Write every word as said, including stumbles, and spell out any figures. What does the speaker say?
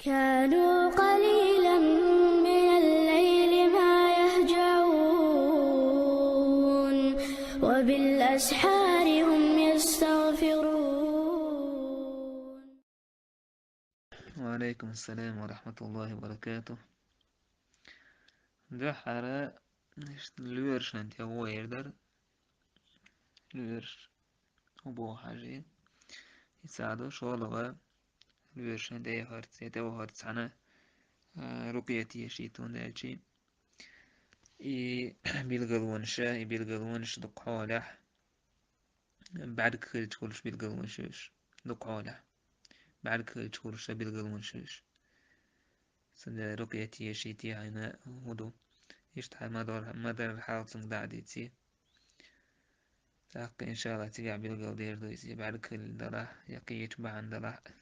كانوا قليلا من الليل ما يهجعون وبالأسحار هم يستغفرون. وعليكم السلام ورحمة الله وبركاته. Дуьххьара лоьрашна тӀа вогӀар дар. Лоьраш, убо хьажи. Исаду шоллагӀа лоьрашна тӀа яхарца, тӀа вахарца хьана, а, рукъя тешийта хьона аьлчи. И билгалонаш, и билгалонаш дукха хьолехь. БӀарг хилча хуьлуш билгалонаш уьш. Дукха хьолехь. БӀарг хилча хуьлуш билгалонаш уьш. Цундела рукъя тешийта хьайна хӀун ду. Иштта хьай ма-дарра, ма-дарра хьал цунга дӀа а дийци. ТӀаккха, иншалла, цигахь билгал дер ду иза, я бӀарг хилла далахь, я кхечу бахьана далахь.